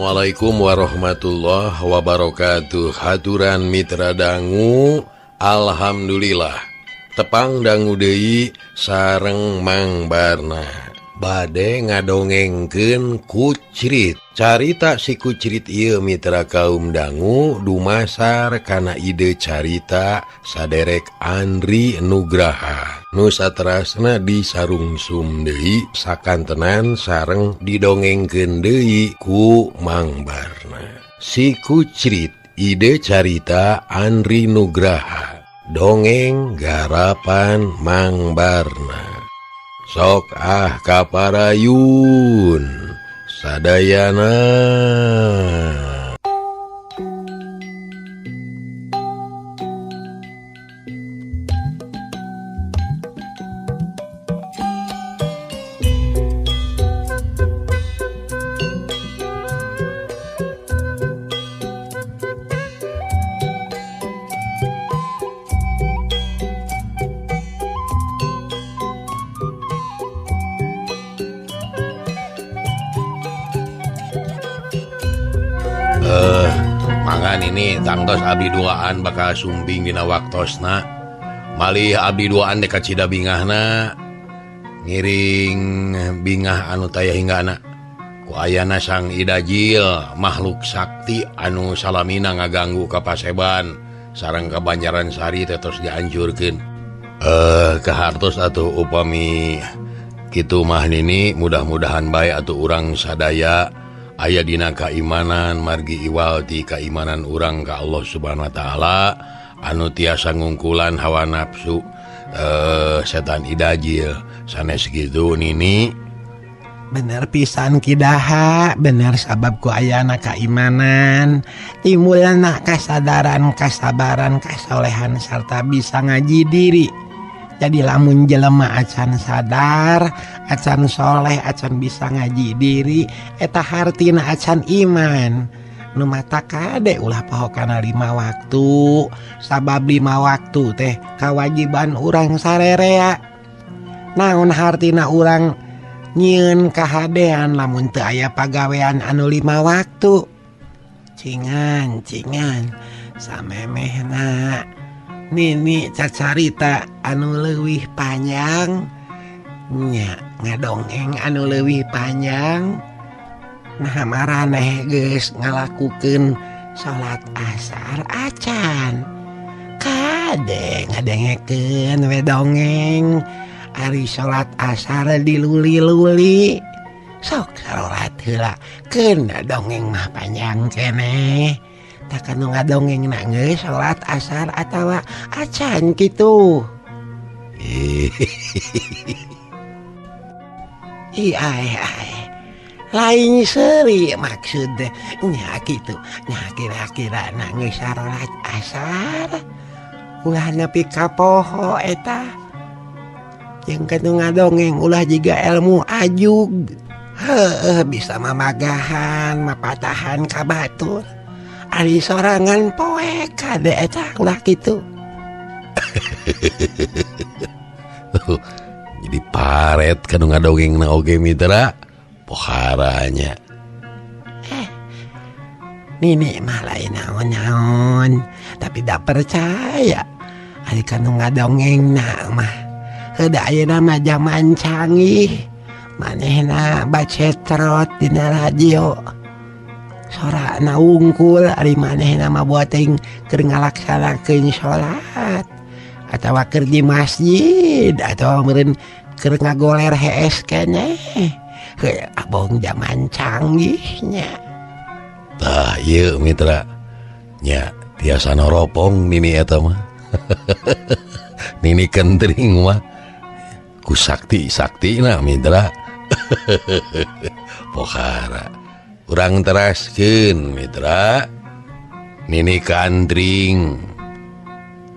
Assalamualaikum warahmatullahi wabarakatuh. Haturan mitra dangu, alhamdulillah tepang dangu deui sareng Mang Barna. Bade ngadongengkeun kucrit. Carita si kucrit ieu mitra kaum dangu dumasar kana ide carita saderek Andri Nugraha. Nu saterasna disarungsum deui sakantenan sareng didongengkeun deui ku Mang Barna. Si kucrit ide carita Andri Nugraha, dongeng garapan Mang Barna. Sok ah kaparayun sadayana. Mangan ini tangtos abdi duaan bakal sumping dina waktosna. Malih abdi duaan dekat cida bingahna ngiring bingah anu taya hinggana. Ku ayana sang idajil makhluk sakti anu salamina ngaganggu ka paseban sareng ka Banjaran Sari teh tos dihancurkeun. Kahartos atuh upami kitu mah nini mudah-mudahan bae atuh urang sadaya aya dina kaimanan margi iwal ti kaimanan urang ka Allah Subhanahu wa taala anu tiasa ngungkulan hawa nafsu setan idajil sanes kitu nini. Bener pisan Kidaha, bener sabab ku ayana kaimanan timbulna kasadaran, kasabaran, kasolehan sarta bisa ngaji diri. Jadi lamun jelema acan sadar, acan soleh, acan bisa ngaji diri, eta hartina acan iman. Nu mata kade ulah poho kana 5 waktu, sabab 5 waktu teh kawajiban urang sarerea. Naon hartina urang nyieun kahadean lamun teu aya pagawean anu 5 waktu. Cingan, cingan, samemehna nini cacarita anu leuwih panjang nya ngadongeng anu leuwih panjang. Nah maraneh geus ngalakukeun salat asar acan kade ngadengekeun we dongeng ari salat asar diluli-luli. Sok salat heula keun dongeng mah panjang keneh. Takkan nu ngadongeng na geus salat asar atawa acan kitu. Ih ai ai. Lain seuri maksud nya kitu. Nya kira-kira na geus salat asar ulah nepi ka poho eta. Jeung kanu ngadongeng ulah jiga ilmu ajug. Heueuh bisa mamagahan, mapatahan ka batur. Ari sorangan poe kade eta ulah kitu. Jadi paret kanu ngadongengna oge mitra poharanya. Nini mah lain naon-naon tapi da percaya ari kanu ngadongengna mah. Heuda ayeuna mah zaman canggih. Manehna bacetrot dina radio. Sorana wungkul ari manehna mah buat teuing keur ngalaksanakeun salat atawa keur di masjid atawa meureun keur ngagoler hees keneh. Heuh abong zaman canggihnya. Tah ieu mitra nya tiasa noropong nini eta mah. Nini kentring mah ku sakti-saktina mitra. Pohara urang teraskeun mitra. Nini kantring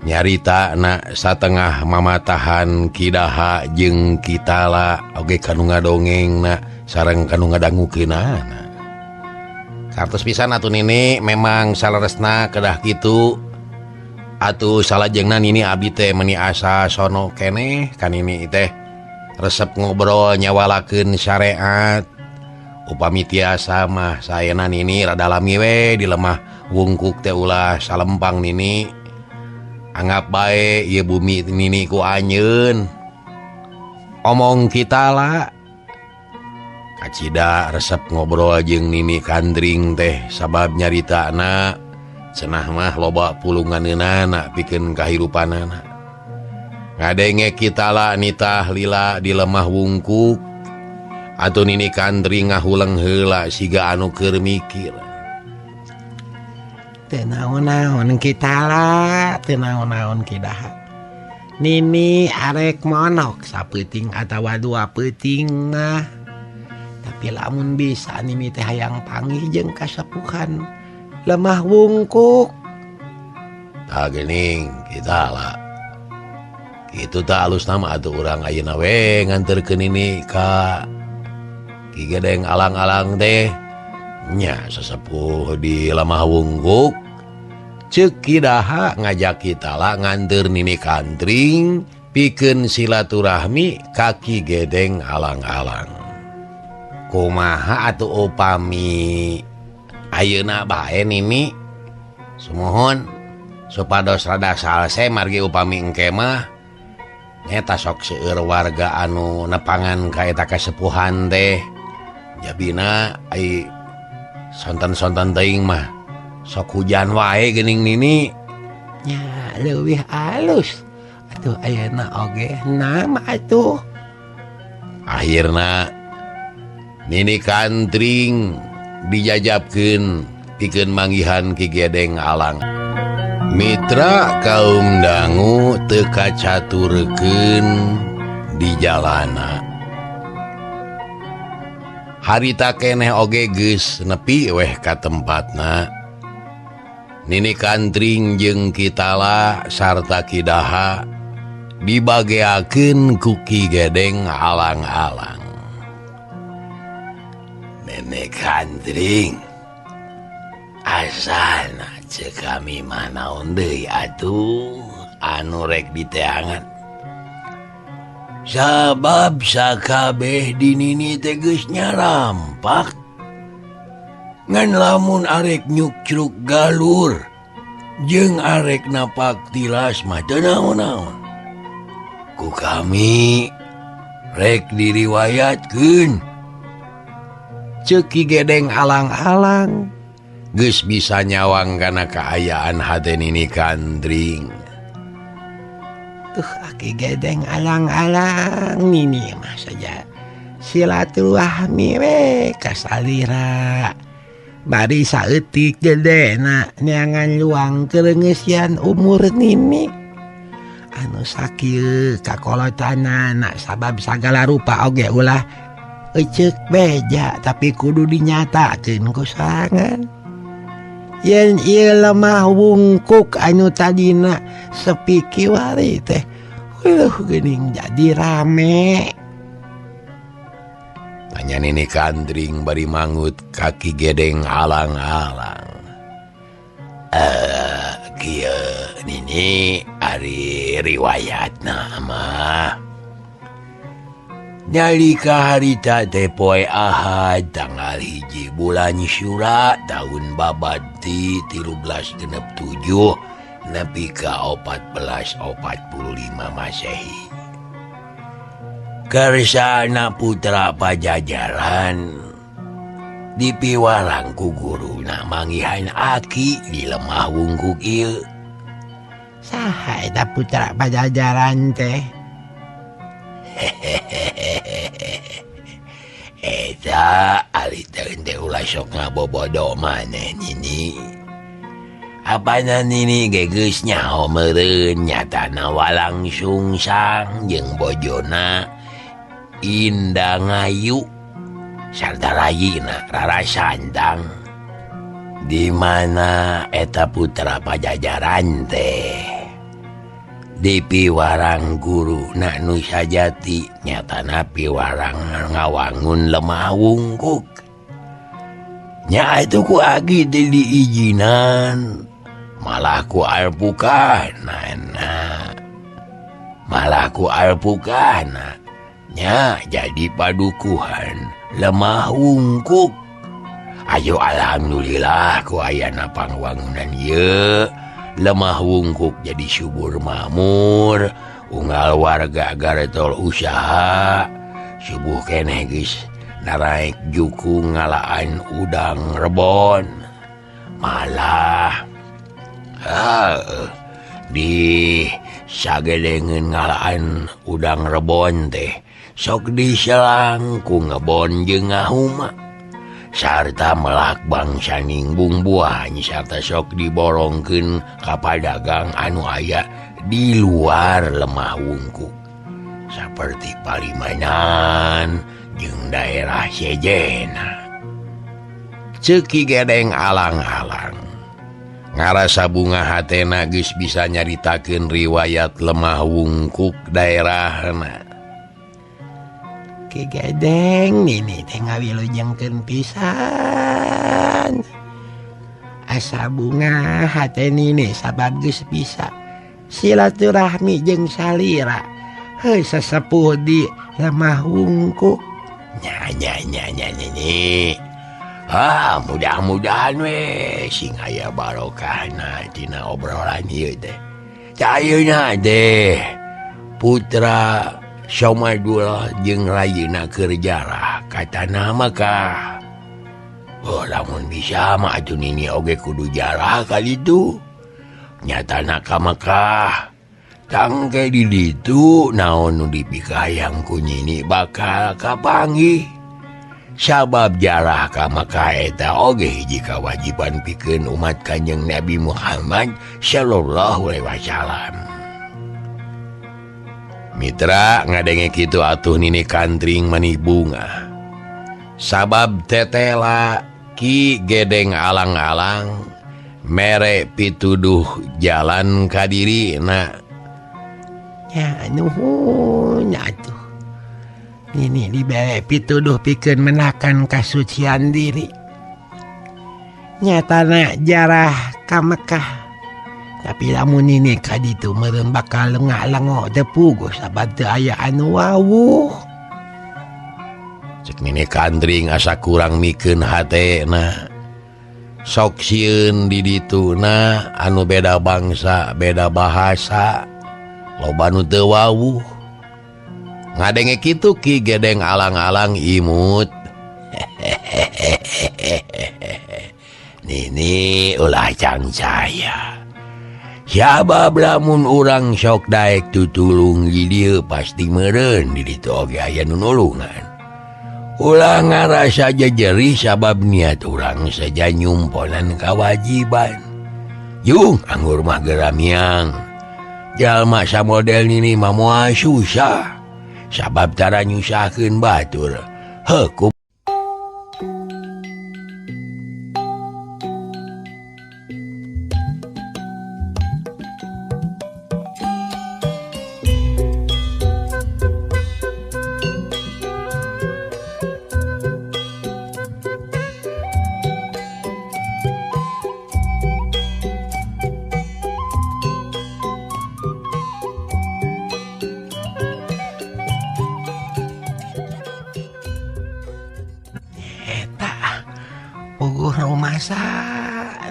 nyarita na satengah mamatahan Kidaha jeung Kitala oge kanu ngadongengna sareng kanu ngadangukeunana. Kartos pisan atuh nini memang saleresna kedah kitu. Atuh salajengna nini abdi teh meuni asa sono keneh ka nini teh resep ngobrol nyawalakeun syariat. Upami tiasa mah saena Nini rada lami we di lemah wungkuk teh ulah salempang Nini. Anggap bae ieu bumi Nini ku anjeun. Omong kitala. Kacida resep ngobrol jeung Nini Kandring teh sabab nyaritana cenah mah loba pulunganeunana pikeun kahirupanana. Ngadenge kitala nitah lila di lemah wungkuk. Atuh Nini Kandring ngahuleng heula siga anu keur mikir. Teu naon-naon kitala, teu naon-naon kidaha. Nini arek monok sapeuting atawa dua peuting mah. Tapi lamun bisa Nini teh hayang panggih jeung kasepuhan lemah wungkuk. Tah geuning kitala. Kitu tah alus nama atuh urang ayeuna we nganterkeun Nini ka Ki Gedeng alang-alang teh nya sesepuh di lemah wungkuk. Ceuk Kidaha ngajak kitala nganter Nini Kandring pikeun silaturahmi ka Ki Gedeng alang-alang. Kumaha atuh upami ayeuna bae Nini? Sumuhun supados rada salse margi upami engke mah nyeta sok seueur warga anu nepangan ka eta kasepuhan teh. Jabina ai sonten-sonten teuing mah sok hujan wae geuning Nini. Nya leuwih alus atuh ayeuna oge nama atuh. Akhirna Nini Kandring dijajabkeun pikeun manggihan Ki Gedeng Alang. Mitra kaum dangu teu kacaturkeun di jalana. Harita keneh oge geus nepi weh ka tempatna. Nini Kandring jeung Kitala sarta Kidaha dibageakeun ku Ki Gedeng alang-alang. Nenek Kandring asana ceuk kami mah naon deui atuh anu rek diteangan. Sabab sakabeh di Nini teh geus nyarampak. Ngan lamun arek nyukcruk galur jeung arek napak tilas mah teu naon-naon. Ku kami rek diriwayatkeun. Ceuk Ki Gedeng alang-alang geus bisa nyawang kana kaayaan hate Nini Kandring. Tuh Aki Gedeng alang-alang Nini mah saja silaturahmi we kasalira. Bari saeutik gedena neangan luang kereungeusian umur Nini. Anu sakieu kakolotanana sabab sagala rupa oge ulah eceuk beja tapi kudu dinyatakeun ku sorangan. Yen ieu lemah wungkuk anu tadina sepi kiwari teh heuh geuning jadi rame. Tanya Nini Kandring bari mangut kaki Gedeng alang-alang. Kieu Nini ari riwayatna mah. Nalika harita teh poe Ahad tanggal 1 bulan Syura tahun Babadi 1367 nepi ka 1445 Masehi. Kersana putra Pajajaran dipiwarang ku guruna manggihan aki di lemah wungkuk ieu. Saha eta putra Pajajaran teh? Eta ari teh ulah sok ngabobodo maneh Nini. Apana Nini ge geus nyaho meureun nyatana Walang Sungsang jeung bojona Indangayu sarta rayina Rara Santang. Di mana eta putra Pajajaran teh dipiwarang guru na nu sajati nyatana piwarang ngawangun lemah wungkuk. Nya itu ku agi teh diizinan malah ku alpukana malah ku alpukana nya jadi padukuhan Lemah Wungkuk. Ayo alhamdulillah ku ayana pangwangunan ieu Lemah Wungkuk jadi subur makmur, unggal warga garetol usaha subuh keneh geus naraek jukung ngalaan udang rebon. Malah di sagedengeun ngalaan udang rebon teh sok diselang ku ngebon jeung ngahuma sarta melak bangsa ningbung buah sarta sok diborongkeun ka padagang anu aya di luar Lemah Wungkuk saperti Palimanan jeung daerah sejena. Ceuk Ki Gedeng alang-alang ngarasa bunga hatena geus bisa nyaritakeun riwayat Lemah Wungkuk daerahna. Ki Gedeng nini teh ngawilujengkeun pisan. Asa bunga hate nini sabab geus bisa silaturahmi jeung salira. Heuh sesepuh di Lemah Wungkuk. Nya nya nya nya nini. Ah, mudah-mudahan we sing aya barokahna tina obrolan ieu teh. Cayeuna teh putra Somadullah jeung rayina keur jarah ka tanah Mekah. Oh, lamun bisa mah atuh nini oge kudu jarah kali itu. Nyatana ka Mekah. Tangke di ditu naon nu dipikayang ku nini bakal kapanggih. Sabab jarah ka Mekah eta oge hiji kawajiban pikeun umat Kanjeng Nabi Muhammad sallallahu alaihi wasallam. Mitra ngadenge kitu atuh nini kantring mani bunga. Sabab tetela Ki Gedeng alang-alang mere pituduh jalan ka dirina. Ya nuhun atuh. Nini dibere pituduh pikeun menakan kasucian diri. Nyatana jarah ka Mekah. Tapi lamun nini ka ditu meureun bakal lengah-lengoh teu puguh sabab teu aya anu wawuh. Cek nini kantring asa kurang mikeun hatena. Sok sieun di dituna anu beda bangsa, beda bahasa, loba nu teu wawuh. Ngadenge kitu Ki Gedeng alang-alang imut. Nini ulah cangcaya. Sabab lamun urang sok daek tutulung di dieu pasti meureun di ditu oge aya nu nulungan. Ulah ngarasa jejeri sabab niat urang saja nyumponan kawajiban. Jung anggur mah geramiang. Jalma samodel nini mah moal susah. Sabab tara nyusahkeun batur. Heuh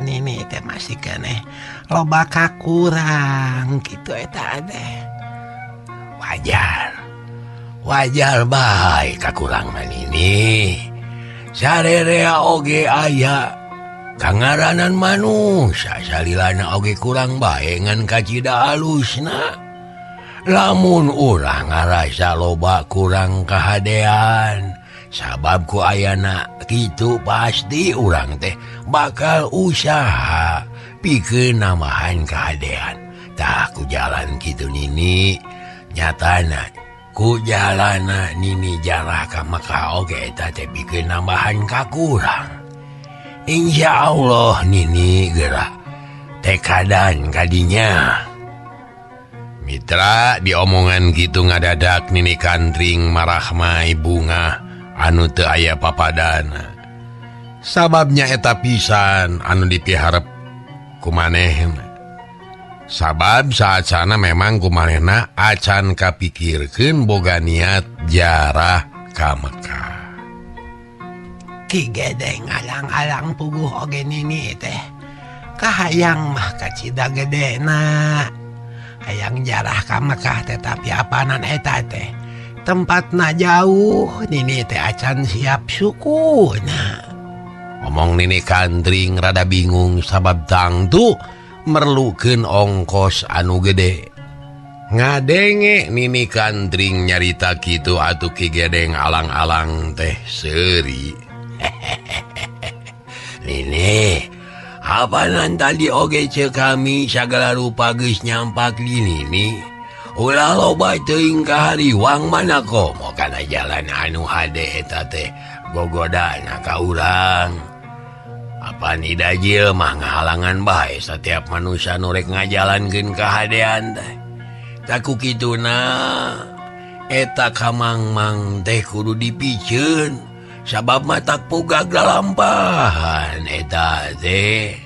nini teh masih keneh loba kakurang gitu eta teh. Wajar. Wajar bae kakurangan ini. Sarerea oge aya kangaranan manusia salilana oge kurang bae ngan kacida alusna. Lamun urang ngarasa loba kurang kahadean sabab ku ayana kitu pasti urang teh bakal usaha pikeun nambahan kahadean. Tah ku jalan kitu nini nyatana ku jalana nini jarah ka Mekah oge eta teh pikeun nambahan kakurang. Insya Allah nini geura tekadan kadinya. Mitra diomongan kitu ngadadak nini kantring marahmai bunga anu teu aya papadana. Sababnya eta pisan anu dipiharep ku manehna. Sabab saat sana memang ku manehna acan kapikirkeun boga niat jarah ka Mekah. Ki Gedeng alang-alang puguh oge nini teh kahayang mah kacida gedena hayang jarah ka Mekah teh tapi apanan eta teh tempatna jauh nini teh acan siap sukuna. Ngomong Nini Kandring rada bingung sabab tangtu merlukeun ongkos anu gede. Ngadenge Nini Kandring nyarita kitu atuh Ki Gedeng alang-alang teh seuri. Nini, apanan tadi oge ceuk kami sagala rupa geus nyampak di nini. Ulah loba teuing ka hariwang mana komo kana jalan anu hade eta teh gogodana ka urang. Apan idajil mah ngahalangan bae setiap manusia nu rek ngajalankeun kahadean teh. Taku kituna eta kamangmang teh kudu dipiceun sabab matak pugag lalampahan eta teh.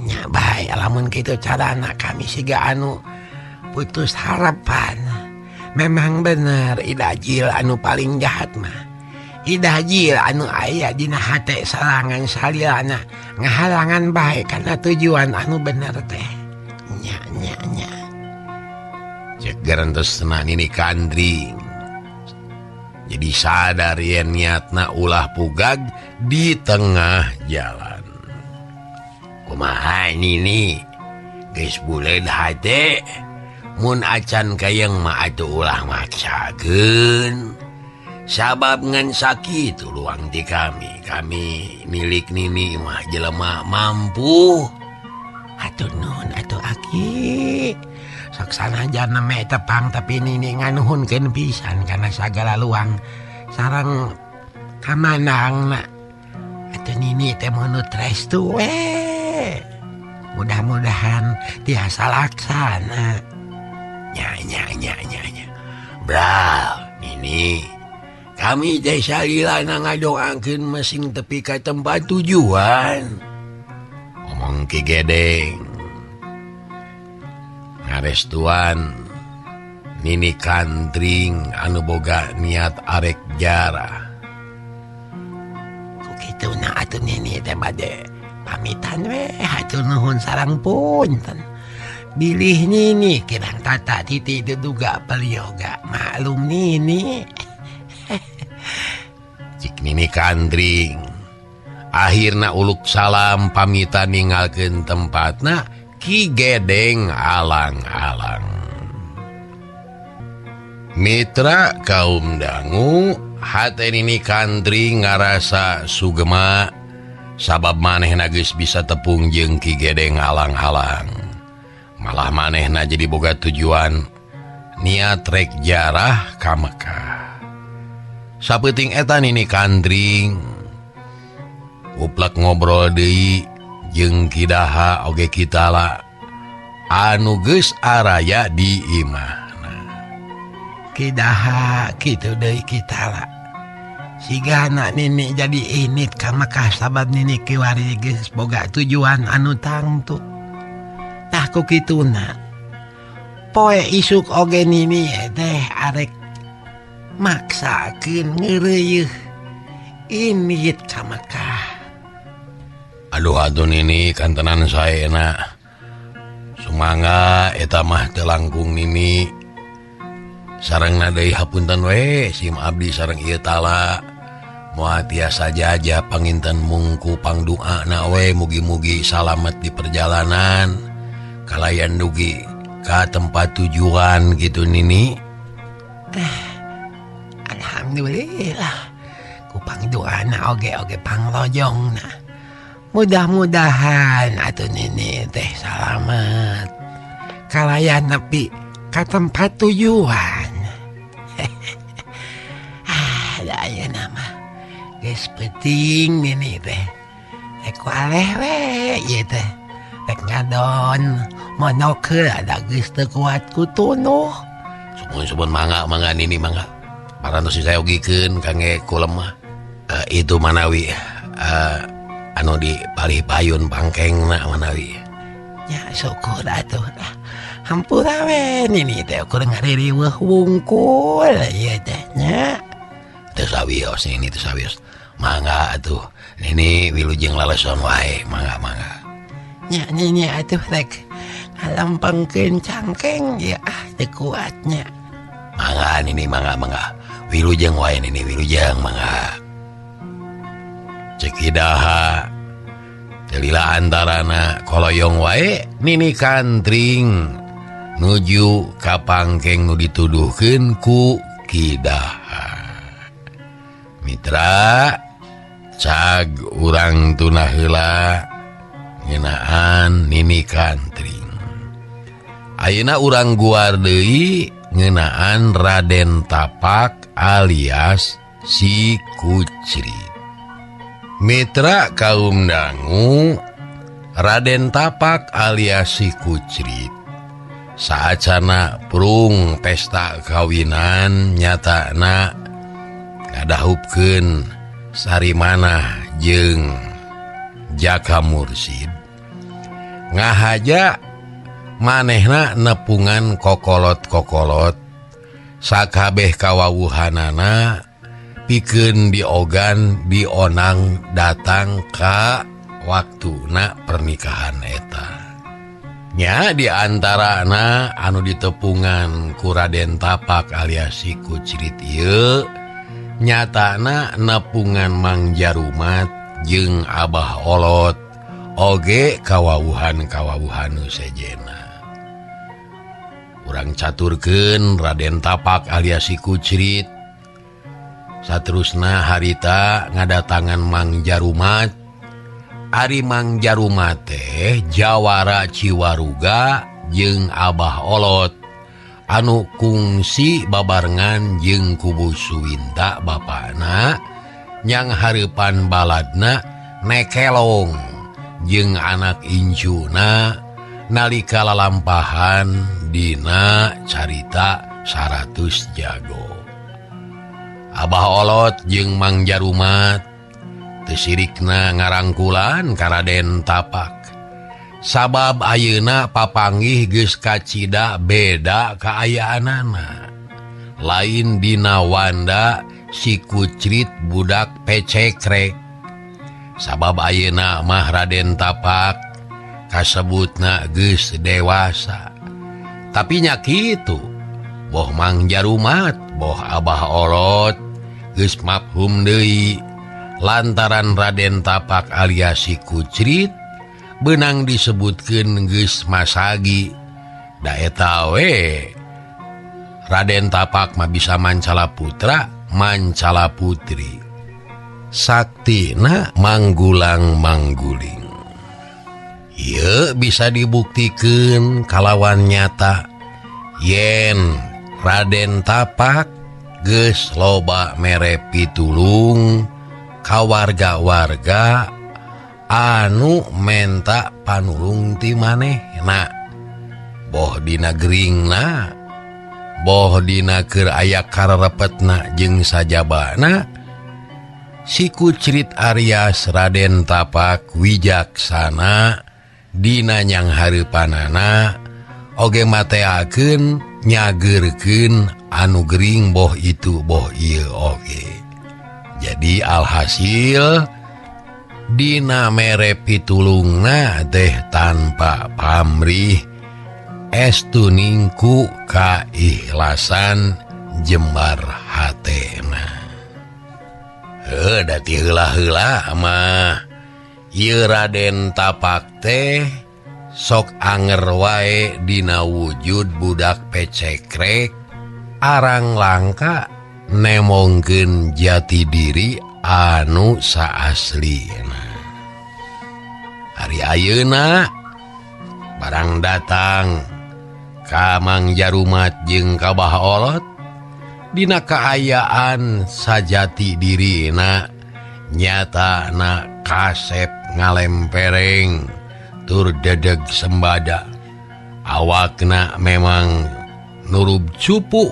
Nya bae lamun kitu carana kami siga anu putus harapan. Memang bener idajil anu paling jahat mah. Idajil anu aya dina hate sarangan salilana ngahalangan bae kana tujuan anu bener teh. Nya nya nya. Cek garantosna Nini Kandring. Jadi sadar yen niatna ulah pugag di tengah jalan. Kumaha Nini? Geus buleud hate mun acan kayang mah atuh ulah maksakeun. Sabab ngan sakitu luang ti kami. Kami milik Nini mah jelema mampu. Atuh nun atuh aki. Sok sanajan neme tepang tapi Nini nganuhunkeun pisan kana sagala luang sareng kamanangna. Atuh Nini teh menurut restu we. Mudah-mudahan tiasa laksana. Nya nya nya nya nya. Bral, Nini. Kami teh salilana ngadoakeun mesing tepi ka tempat tujuan. Omong Ki Gedeng. Ngarestuan Nini Kandring anu boga niat arek jarah. Ku kituna atuh Nini teh bade pamitan we hatur nuhun sareng punten. Bilih Nini kirang tata titi duduga peryoga maklum Nini. Cik Nini Kandring akhirna uluk salam pamitan ninggalkeun tempatna Ki Gedeng alang-alang. Mitra kaum dangu hate Nini Kandring ngarasa sugema sabab manehna geus bisa tepung jeung Ki Gedeng alang-alang. Malah manehna jadi boga tujuan niat rek jarah ka Mekah. Sapeuting eta Nini Kandring uplek ngobrol deui jeung Ki Daha oge Kitala anu geus araya di imahna. Ki Daha kitu deui Kitala. Sigana Nini jadi init ka Mekah sabab Nini kiwari geus boga tujuan anu tangtu. Tah ku kituna poe isuk oge Nini teh arek maksakeun ngeureuyeuh init ka Mekah. Aduh atuh Nini kantenan saena. Sumangga eta mah teu langkung Nini. Sarengna deui hapunten we sim abdi sareng ieu tala. Moal tiasa jaja panginten mungku pangduana we mugi-mugi salamet di perjalanan. Kalayan dugi ka tempat tujuan gitu Nini. Alhamdulillah ku pangduana oge-oge panglojongna. Mudah-mudahan atuh Nini teh salamet kalayan nepi ka tempat tujuan. Ah, ayeuna mah geus penting Nini teh. Rek waleh we ieu teh. Rek ngadon monokeun ada geus teu kuat ku tunuh. Sumpun-sumpun mangga mangga Nini mangga. Parantos disayogikeun kangge kulemah. Itu manawi anu di palih payun pangkengna manawi. Ya syukur atuh dah. Hampura we Nini teh ukur ngaririweuh wungkul ieu teh nya. Teu sawios nini teu sawios. Mangga atuh nini wilujeng laleson wae mangga mangga. Nya nini atuh rek ngalempengkeun cangkeng ya ah teu kuatnya. Mangga nini mangga mangga. Wilujeng wae nini wilujeng mangga. Cek Kidaha teu lila antarana koloyong wae nini kantring nuju ka pangkeng nu dituduhkeun ku Kidaha. Mitra cag urang tunah heula ngeunaan nini kantring. Ayeuna urang guar deui ngeunaan Raden Tapak alias si Kucrit. Mitra kaum dangu, Raden Tapak alias si Kucrit saacana prung pesta kawinan nyatana ngadahupkeun Sarimanah jeung Jaka Mursid. Ngahaja manehna nepungan kokolot-kokolot sakabeh kawawuhanana pikeun diogan dionang datang ka waktuna pernikahan eta. Nya diantarana anu ditepungan ku Raden Tapak alias si Kucrit ieu nyatana nepungan Mang Jarumat jeung Abah Olot oge kawawuhan-kawawuhan nu sejena. Urang caturkeun Raden Tapak alias si Kucrit. Saterusna harita ngadatangan Mang Jarumat. Ari Mang Jarumat teh jawara Ciwaruga jeung Abah Olot anu kungsi babarengan jeung kubu Suwinta bapana nyang hareupan baladna nekelong jeung anak incuna nalika lalampahan dina carita 100 jago. Abah Olot jeung Mang Jarumat teu sirikna ngarangkulan ka Raden Tapak. Sabab ayeuna papanggih geus kacida beda kaayaanana. Lain dina wanda si Kucrit budak pecekrek. Sabab ayeuna mah Raden Tapak kasebutna geus dewasa. Tapi nya kitu, boh Mang Jarumat, boh Abah Olot geus mafhum deui lantaran Raden Tapak alias si Kucrit benang disebutkeun geus masagi. Da eta we Raden Tapak mah bisa mancala putra, mancala putri. Saktina manggulang mangguling. Ieu bisa dibuktikeun kalawan nyata yen Raden Tapak geus loba mere pitulung ka warga-warga anu menta panulung ti manehna. Boh dina geringna, boh dina keur aya kararepetna jeung sajabana, si Kucrit alias Raden Tapak wijaksana dina nyang hareupanana oge mateakeun nyageurkeun anu gering boh itu boh ieu oge. Jadi alhasil dina mere pitulungna teh tanpa pamrih estu ningku kaikhlasan jembar hatena. Heuh da ti heula-heula mah ieu Raden Tapak teh sok anger wae dina wujud budak pecekrek arang langka nemongkeun jati diri anu saaslina. Hari ayeuna barang datang ka Mang Jarumat jeung ka Bah Olot dina kaayaan sajati dirina nyatana kasep ngalempereng tur dedeg sembada. Awakna memang nurub cupu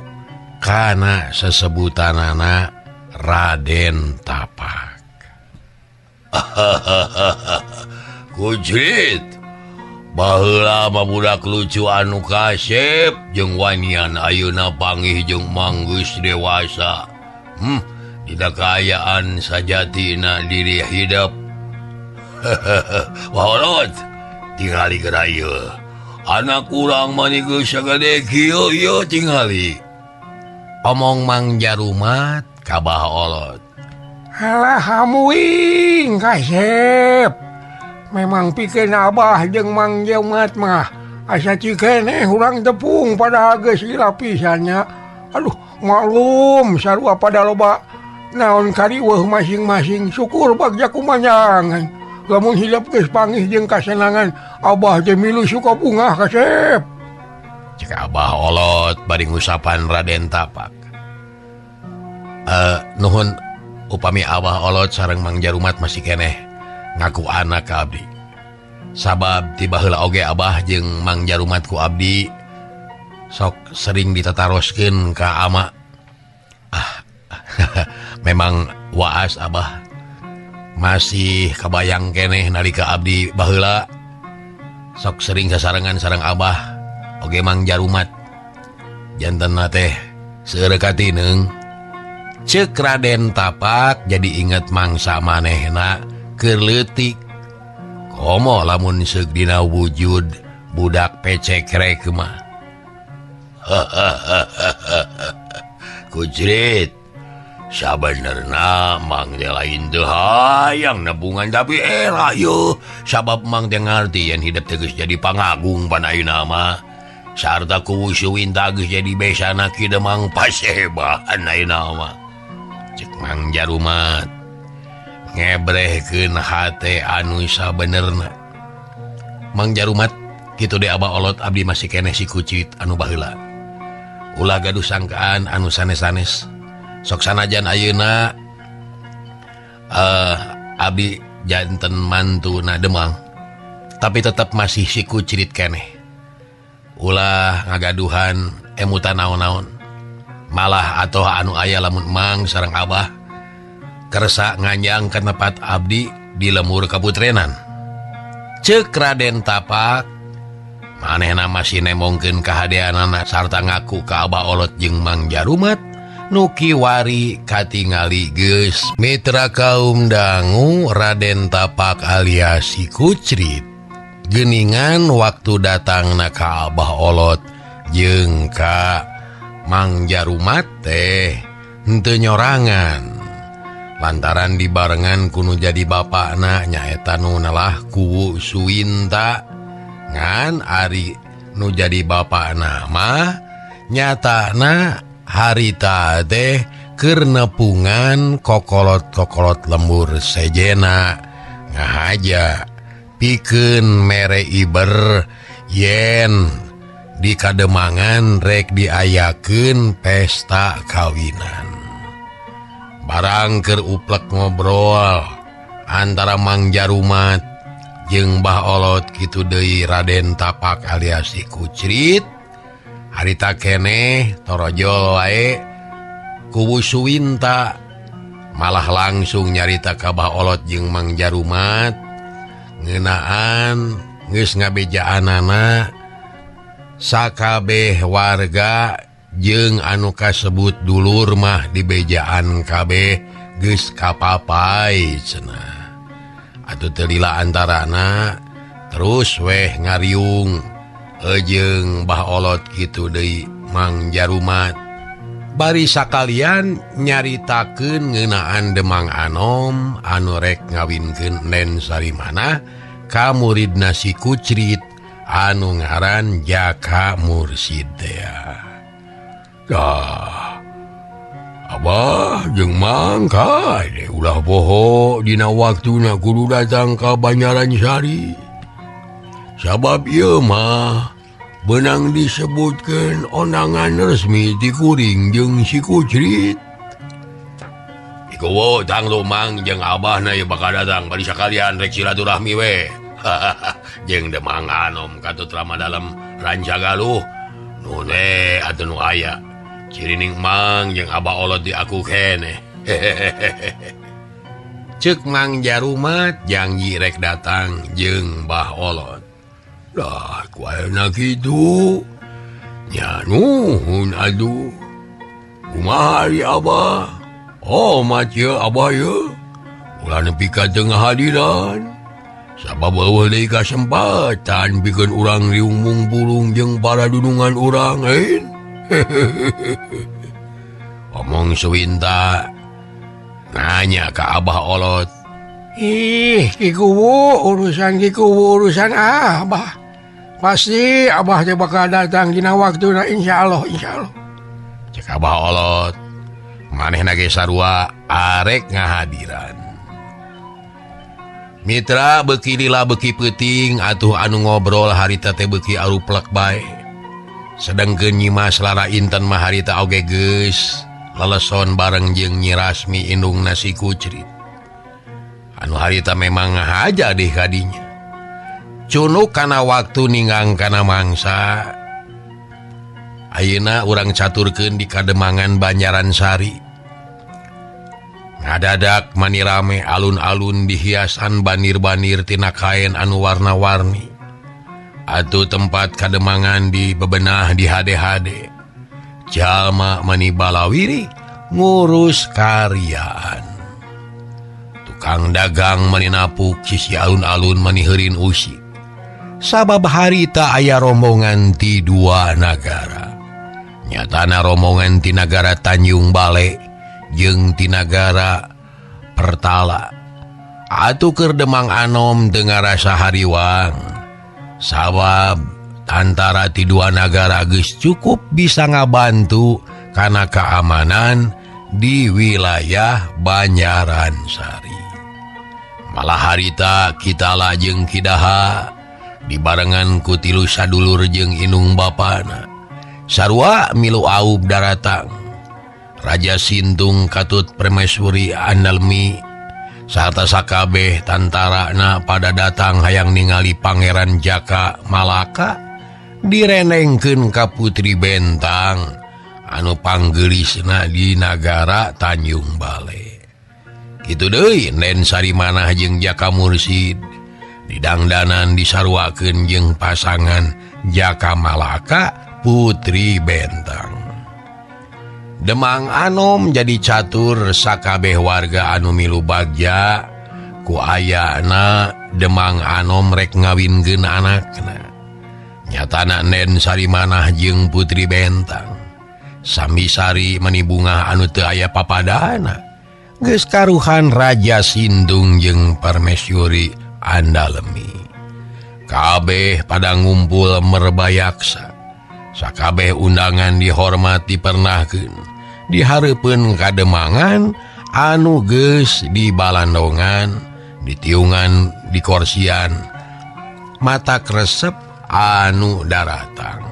kana sesebutanana Raden Tapak. Kucrit, baheula mah budak lucu anu kasep jeung wanian ayeuna panggih jeung manggeus dewasa. Tidak kaayaan sajatina diri hidup. Waolot tingali geura ieu. Anak urang mah geus sagede kieu ieu tingali. Omong Mang Jarumat ka Bah Olot. Halah hamuing kasep. Memang pikeun Abah jeung Mang Jarumat mah asa cikeneh urang tepung padahal geus lila pisan nya. Aduh, maklum sarua pada loba naon kariweuh masing-masing syukur bagja kumanjangan. Lamun hilap geus pangih jeung kasenangan Abah teh milu suka bungah kasep. Cek Abah Olot bari ngusapan Raden Tapak. Nuhun upami Abah Olot sareng Mang Jarumat masih keneh ngaku anak ka abdi. Sabab ti baheula oge Abah jeung Mang Jarumat ku abdi sok sering ditataroskeun ka ama. Memang waas Abah masih kabayang keneh nalika abdi baheula sok sering sasarengan sareng Abah oge Mang Jarumat. Jantenna teh seueur katineung. Ceuk Raden Tapak jadi inget mangsa manehna keur leutik. Komo lamun seuk dina wujud budak pecekrek mah. Kucrit sabenerna Mang teh lain teu hayang nebungan tapi era yeuh sabab Mang teh ngarti yen hidup teh geus jadi pangagung pan ayeuna mah. Sarta ku Suwinta geus jadi besana ki Demang pasebahan ayeuna mah. Cek Mang Jarumat ngebrehkeun hate anu sabenerna. Mang Jarumat kitu de Abah Olot abdi masih keneh si kucit anu baheula. Ulah gaduh sangkaan anu sanes-sanes. Sok sanajan ayeuna abdi janten mantuna Demang, tapi tetap masih si kucrit keneh. Ulah ngagaduhan emutan naon-naon. Malah atau anu aya lamun Mang sareng Abah kersa nganjang ka tempat abdi di lemur kaputrenan. Ceuk Raden Tapak manehna masih nemongkeun kahadeanana sarta ngaku ka Abah Olot jeung Mang Jarumat nu kiwari katingali geus mitra kaum dangu Raden Tapak alias si Kucrit. Geuningan waktu datangna ka Abah Olot jeung ka Mang Jarumat teh henteu nyorangan lantaran dibarengan kuno jadi bapakna nyaeta nu nelah kuwu Suwinta. Ngan ari nu jadi bapakna mah nyatana harita teh keur nepungan kokolot-kokolot lembur sejena ngahaja pikeun mere iber yen di kademangan rek diayakeun pesta kawinan. Barang keur uplek ngobrol antara Mang Jarumat jeung Bah Olot kitu deui Raden Tapak alias si Kucrit harita keneh torojol wae kuwu Suwinta malah langsung nyarita ka Bah Olot jeung Mang Jarumat ngeunaan geus ngabejaanana sakabeh warga jeung anu kasebut dulur mah dibejaan kabeh geus kapapai cenah. Atuh teu lila antarana terus weh ngariung jeung Bah Olot kitu deui Mang Jarumat. Bari sakalian nyaritakeun ngeunaan Demang Anom anu rek ngawinkeun Nen Sarimana ka muridna si Kucrit anu ngaran Jaka Mursid teh. Dah Abah jeung Mang kade ulah poho dina waktuna kudu datang ka Banjaran Sari. Sabab ieu mah benang disebutkeun ondangan resmi ti kuring jeung si Kucrit. Ikowo tang Mang jeung Abahna ieu bakal datang bari sakalian rek silaturahmi we. Jeung Demang Anom katut rama dalam Rancagaluh nu we atuh nu aya. Cirining Mang jeung Abah Olot di aku keneh. Ceuk Mang Jarumat janji rek datang jeung Bah Olot. Dah ku ayeuna kitu. Nya nuhun atuh. Kumaha ari Abah? Oh mat ye Abah ye ulah nepi ka teu ngahadiran sabab eueuh deui kasempatan pikeun urang riung mungpulung jeung para dunungan urang lain. Omong Suwinta nanya ka Abah Olot. Ih, Ki Kuwu, urusan Ki Kuwu urusan Abah. Pasti Abah teh bakal datang dina waktuna insyaallah, insyaallah. Cek Abah Olot, manehna ge sarua arek ngahadiran. Mitra beuki lila beuki peuting atuh anu ngobrol harita teh beuki aruplek bae. Sedengkeun Nyi Mas Lara Inten mah harita oge geus leleson bareng jeung Nyi Rasmi indungna si Kucrit. Anu harita memang ngahaja deh kadinya. Cunuk kana waktu ninggang kana mangsa. Ayeuna urang caturkeun di Kademangan Banjaran Sari. Ngadadak mani rame alun-alun dihiasan banir-banir tina kain anu warna-warni. Atuh tempat kademangan di bebenah di hade-hade. Jalma mani balawiri ngurus karyaan. Tukang dagang mani napuk sisi alun-alun mani heurin usik. Sabab harita aya rombongan ti dua nagara. Nyatana rombongan ti nagara Tanjung Bale jeung ti nagara Pertala. Atuh keur Demang Anom teu ngarasa hariwang. Sabab antara ti dua nagara geus cukup bisa ngabantu kana keamanan di wilayah Banjaran Sari. Malah harita kita lajeng Kidaha dibarengan ku tilu sadulur jeung indung bapana. Sarua milu aub daratang. Raja Sintung katut Permaisuri Andalmi sarta sakabeh tantarana pada datang hayang ningali Pangeran Jaka Malaka direnengkeun ka Putri Bentang anu panggelisna di nagara Tanjung Bale. Kitu deui Nen Sarimanah jeung Jaka Mursid didangdanan disaruakeun jeung pasangan Jaka Malaka Putri Bentang. Demang Anom jadi catur sakabeh warga anu milu bagja ku ayana Demang Anom rek ngawinkeun anakna. Nyatana Nen Sarimanah jeung Putri Bentang sami sari mani bungah anu teu aya papadana. Geus karuhan Raja Sintung jeung Permaisuri Andalemi. Kabeh pada ngumpul merbayaksa. Sakabeh undangan dihormat dipernahkeun. Dihareupeun kademangan anu geus di balandongan, ditiungan, di korsian, mata kresep anu daratang.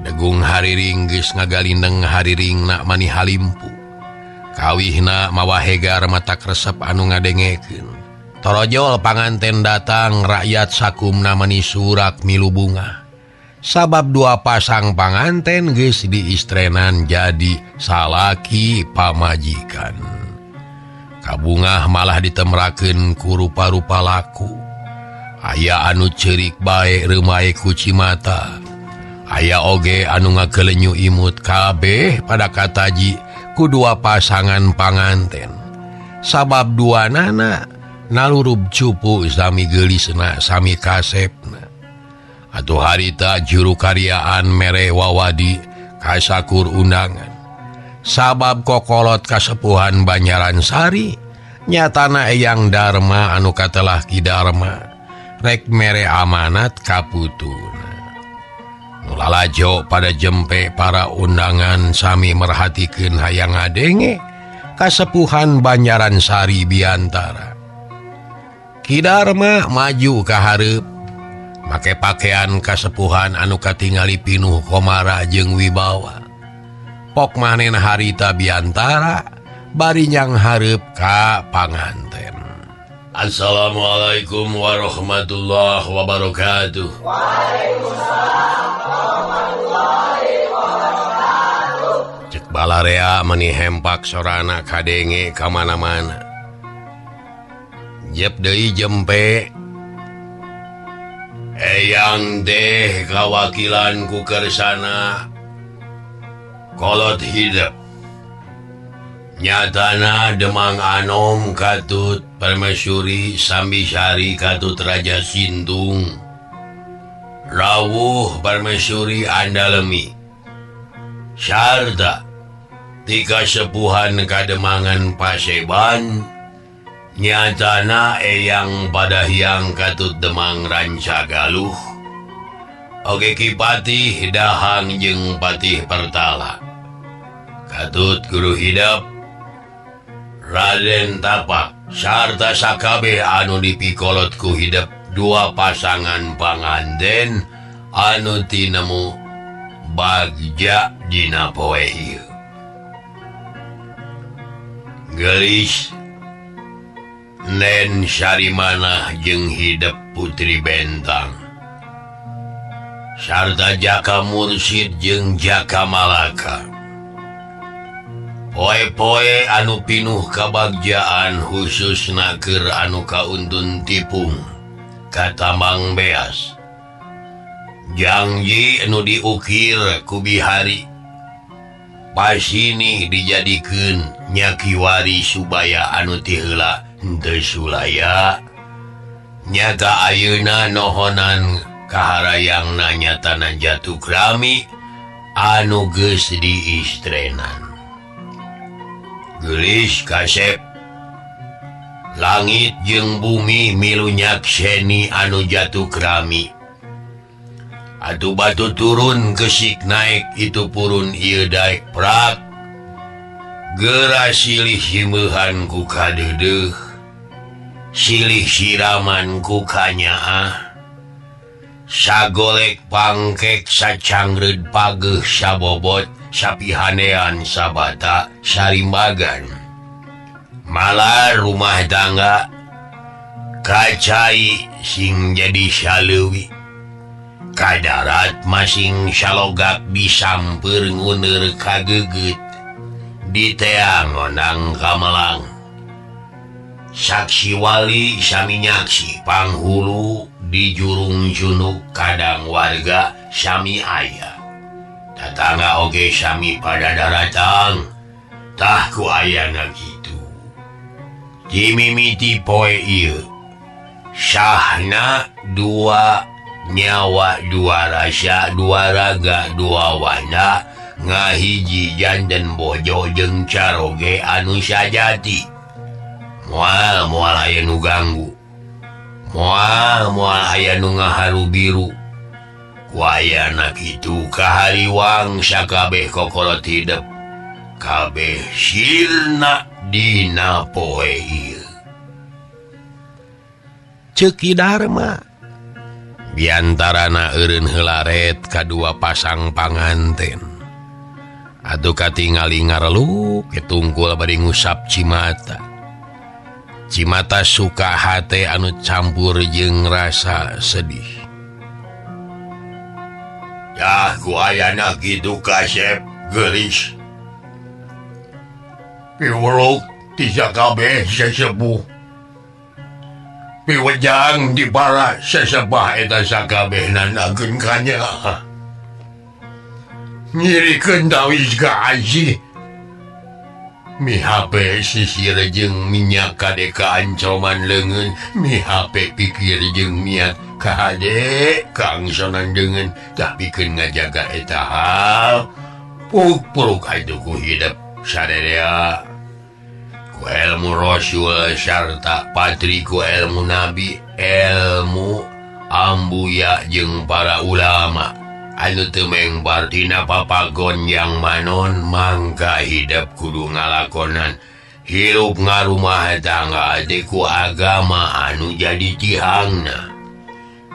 Degung hariring geus ngagalindeng hariringna mani halimpu. Kawihna mawa hegar mata kresep anu ngadengekeun. Torojol panganten datang rakyat sakumna mani surak milu bunga. Sabab dua pasang panganten geus diistrenan jadi salaki pamajikan. Kabungah malah ditemrakeun ku rupa-rupa laku. Aya anu ceurik bae reumae ku cimata. Aya oge anu ngakelenyu imut kabeh pada kataji ku dua pasangan panganten. Sabab dua nana nalurub cupu sami geulisna sami kasepna. Atuh harita juru karyaan mere wawadi kasakur undangan. Sabab kokolot kasepuhan Banjaran Sari nyatana Eyang Dharma anu katelah Ki Dharma rek mere amanat ka putuna. Nu lalajo pada jempe para undangan sami merhatikeun hayang ngadenge kasepuhan Banjaran Sari biantara. Ki Dharma maju ka hareup make pakaian kasepuhan anu katingali pinuh komara jeung wibawa. Pok manen harita biantara bari nyang hareup ka panganten. Assalamualaikum warahmatullahi wabarakatuh. Waalaikumsalam warahmatullahi wabarakatuh. Cek balarea meni hempak sorana kadenge ka mana-mana. Jep deui jempe. Eyang deh kawakilan ku kersana kolot hidup. Nyatana Demang Anom katut Permaisuri Sambisari katut Raja Sintung. Rawuh Permaisuri Andalemi. Sarta tika sepuhan kademangan Paseban nyatana Eyang Padahyang katut Demang Rancagaluh. Oge Ki Patih Dahang jeung Patih Pertala. Katut Guru Hidep Raden Tapak sarta sakabeh anu dipikolot ku hidep dua pasangan panganten anu tinemu bagja dina poe ieu. Gelis Nen Sarimanah jeung hidep Putri Bentang sarta Jaka Mursid jeung Jaka Malaka. Poe-poe anu pinuh kabagjaan khusus naker anu kauntun tipung katamang beas. Janji anu diukir ku bihari pasini dijadikeun nyakiwari subaya anu ti heula henteu sulaya. Nyata ayeuna nohonan kaharayangna nyatana jatuh krami anu geus diistrenan. Gelis kasep langit jeung bumi milu nyakseni anu jatuh krami. Atuh batu turun kesik naik itu purun ieu daek prak. Geura silih himeuhan ku kadeudeuh, silih siraman ku kanyaah. Sagolek pangkek sacangreud pageuh sabobot sapihanean sabata sarimbagan. Malah rumah tangga kacai sing jadi saleuwi. Kadarat masing salogak disamper nguneur kageget diteang onang kamelang. Saksi wali sami nyaksi panghulu di jurung junuk kadang warga sami aya. Tatangga oge sami pada daratang. Tah ku ayana kitu. Dimimiti poe ieu sahna dua nyawa dua rasa dua raga dua wana ngahiji janten bojo jeung caroge anu sajati. Moal moal aya nu ganggu, moal moal aya nu ngaharu biru. Ku ayana kitu kahariwang sakabeh kokolot hidep kabeh sirna dina poe ieu. Ceuk Ki Darma biantarana eureun heularet kadua pasang panganten. Atuh katingali ngareluk ketungkul bari ngusap cimata. Cimata suka hate anu campur jeung rasa sedih. Yah ku ayana kitu kasep geulis. Piwuluk ti sakabeh sesepuh. Piwejang di para sesebah eta sakabehna nageun kanyaah. Nyirikeun tawis ka asih. Mihape sisir jeung minyak kadeka ancoman leungeun, mihape pikir jeung niat kahade kangsonan deungeun tah pikeun ngajaga eta hal. Puk-puruk atuh ku hidep sarerea. Ku ilmu Rasul sarta patri ku ilmu Nabi, ilmu ambuya jeung para ulama. Anu teu mengbar tina papagon yang manon mangka hidep kudu ngalakonan hirup ngarumah tangga teh ku agama anu jadi tihangna.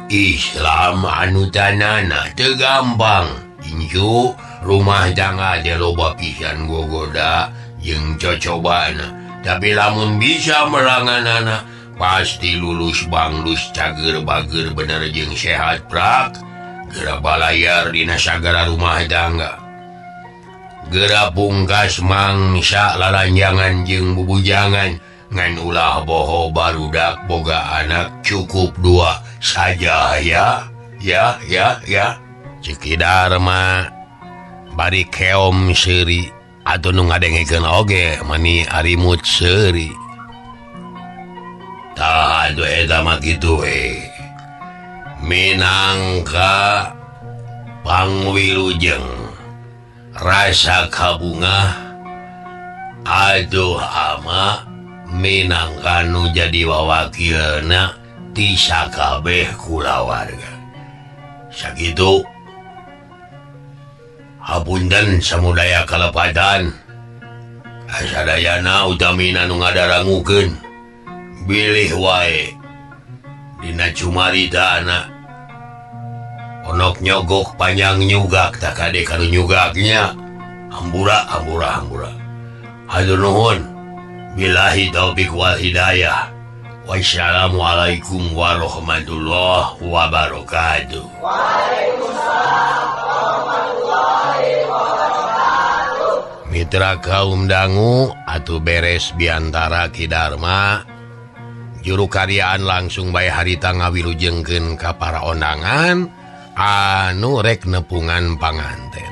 Islam anu tanana teu gampang. Incu rumah tangga teh loba pisan gogoda jeung cocobana. Tapi lamun bisa meranganana pasti lulus banglus cager bager bener jeung sehat prak. Geura balayar dina sagara rumah tangga. Geura pungkas mangsa lalanjangan jeung bubujangan ngan ulah boho barudak boga anak cukup dua saja ya. Ya ya ya. Ceuk Ki Darma bari keom seuri. Atuh nu ngadengekeun oge mani arimut seuri. Tah atuh eta mah kitu we. Minangka pangwilujeng rasa kabungah aduh ama minangka nu jadi wawakilna ti sakabeh kulawarga. Sakitu hapunten samudaya kalepatan asadayana utamina nu ngadarangukeun bilih wae dina cumaritana onok nyogok panjang nyugak tak kade kanu nyugaknya hambura hambura hambura. Hatur nuhun, billahi taufik wal hidayah. Wassalamualaikum warahmatullahi wabarakatuh. Waalaikumsalam warahmatullahi wabarakatuh. Mitra kaum dangu atuh beres biantara Ki Darma juru karyaan langsung bae harita ngawilujengkeun ka para ondangan anu rek nepungan panganten.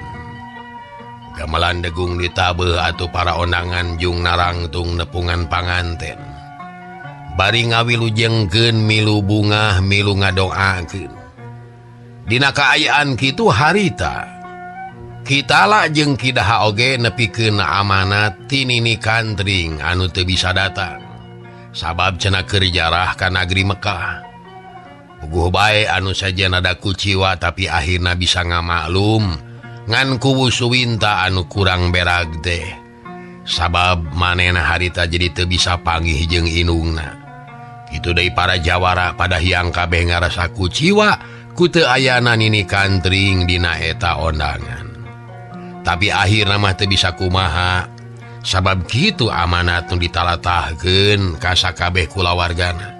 Gamelan degung ditabeuh atuh para ondangan jung narangtung nepungan panganten. Bari ngawilujengkeun milu bungah milu ngadoakeun. Dina kaayaan kitu harita Kitala jeung Ki Daha oge nepikeun amanat ti Nini Kantring anu teu bisa datang. Sabab cenah keur jarah ka nagri Mekah. Puguh bae anu saja nada kuciwa tapi akhirna bisa ngamaklum ngan kuwu Suwinta anu kurang berag teh. Sabab manehna harita jadi teu bisa panggih jeung indungna. Kitu deui para jawara pada hiang kabeh ngarasa kuciwa ku teu ayana Nini Kantring dina eta ondangan. Tapi akhirna mah teu bisa kumaha. Sabab kitu amanat nu ditalatahkeun ka sakabeh kulawargana.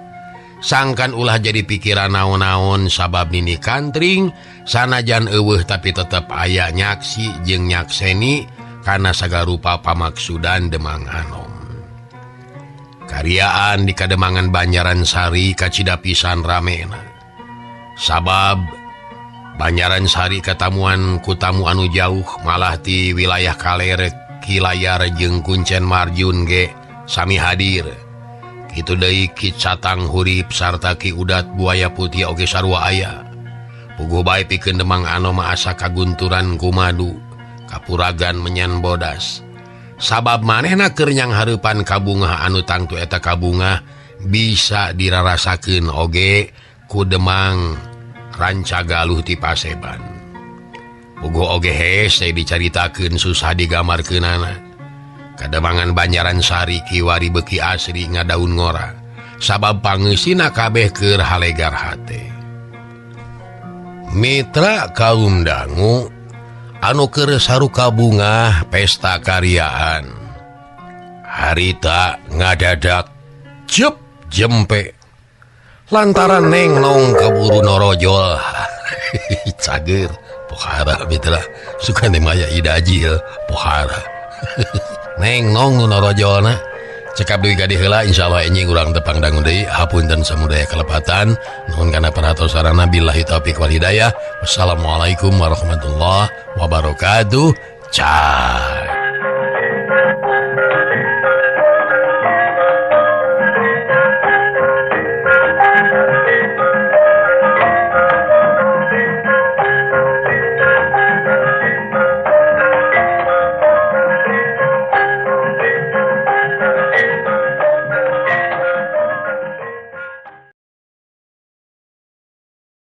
Sangkan ulah jadi pikiran naon-naon sabab Nini Kantring sanajan eueuh tapi tetep aya nyaksi jeung nyakseni kana sagarupa pamaksudan Demang Anom. Karyaan di Kademangan Banjaran Sari kacida pisan ramena. Sabab Banjaran Sari katamuan ku tamu anu jauh malah ti wilayah Kaler Kilayar jeung Kuncen Marjun ge sami hadir. Kitu deui Ki Catang Hurip sarta Ki Udat Buaya Putih oge sarua aya. Puguh bae pikeun Demang Anom asa kagunturan ku madu, kapuragan menyan bodas. Sabab manehna keur nyanghareupan kabungah anu tangtu eta kabungah bisa dirarasakeun oge ku Demang Rancagaluh ti Paseban. Puguh oge hese dicaritakeun susah digambarkeunana. Kademangan Banjaran Sari kiwari beuki asri ngadaun ngora. Sabab pangeusina kabeh keur halegar hate. Mitra kaum dangu anu keur saruka bungah pesta karyaan. Harita ngadadak jep jempe lantaran neng nong keburu norojol. Cager pohara mitra suka maya idajil pohara. Neng nong nu norojolna cekap deui ka diheula insyaallah enjing urang tepang dangu deui. Hapunten samudaya kalepatan, nuhun kana perhatos sarana, billahi taufik wal hidayah. Wassalamualaikum warahmatullahi wabarakatuh. Ciao.